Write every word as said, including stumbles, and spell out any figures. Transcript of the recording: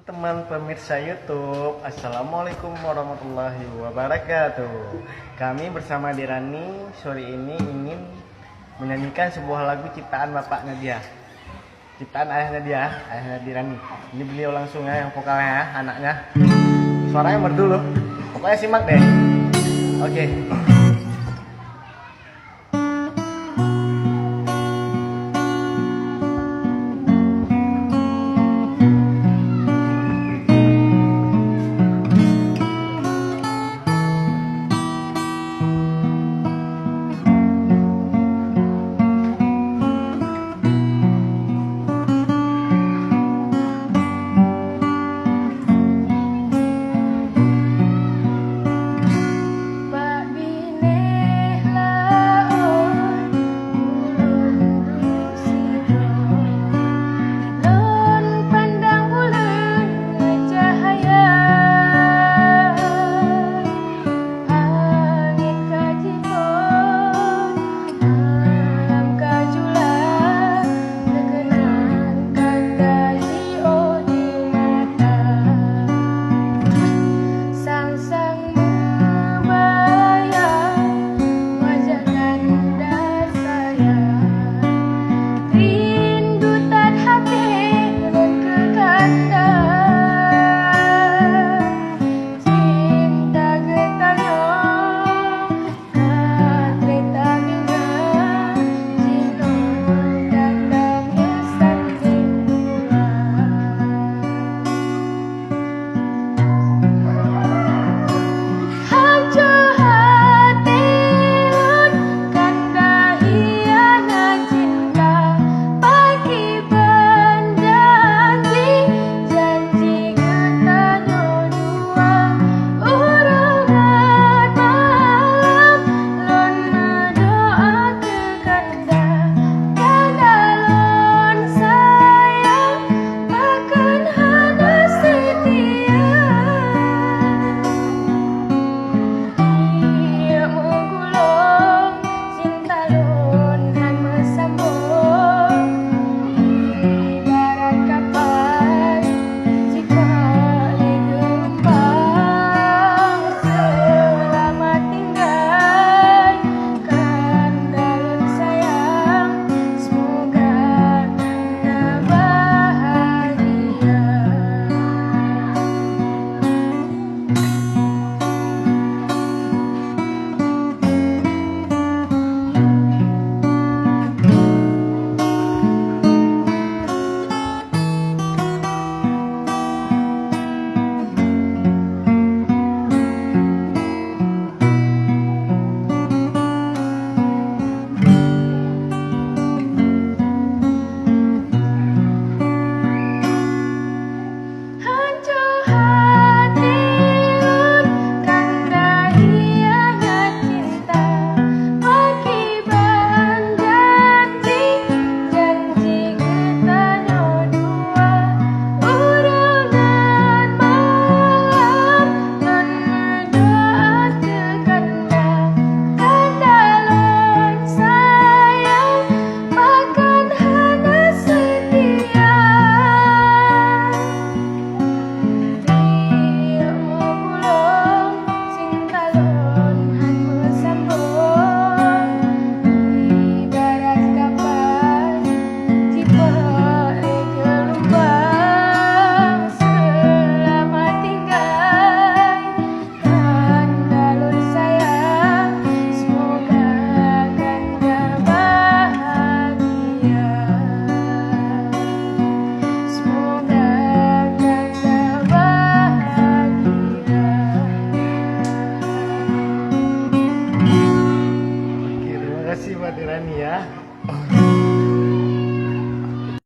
Teman pemirsa YouTube, Assalamualaikum warahmatullahi wabarakatuh. Kami bersama Dirani sore ini ingin menyanyikan sebuah lagu ciptaan bapaknya dia. Ciptaan ayahnya dia, ayahnya Dirani. Ini beliau langsung ya, yang vokalnya ya, anaknya. Suaranya merdu loh. Pokoknya simak deh. Oke. Bak binéh laôt ulôn duek sidroe, lôn pandang buleuen cahya. Angén ka jiphon, malam ka jula, teukeunang kanda jiôh di mata. Sang-sang meubayang wajah kanda sayang, rindu that até lôn keu kanda. Cinta geutanyoe ka trép tabilang, jinoe kanda meusandéng pulang. Hanco até lôn kanda hianat cinta, pakriban janji, janji geutanyoe dua. Uroe ngon malam lôn meudoa keu kanda, kanda lôn sayang, pakon hana seutia. Ié meugulong, cinta lôn han meusambong. Ibarat kapai jikok lé geulumbang, seulamat tinggai kanda lôn sayang, semoga kanda bahagia. Hanco até lôn kanda hianat cinta, pakriban janji, janji geutanyoe dua. Uroe ngon malam lôn meudoa keu kanda, kanda lôn sayang, pakon hana seutia. Ié meugulong, cinta lôn han meusambong. Ibarat kapai jipeuék geulumbang, seulamat tinggai kanda lôn sayang, semoga kanda bahagia. Semoga kanda bahagia. Oke, terima kasih Mbak Dirani ya.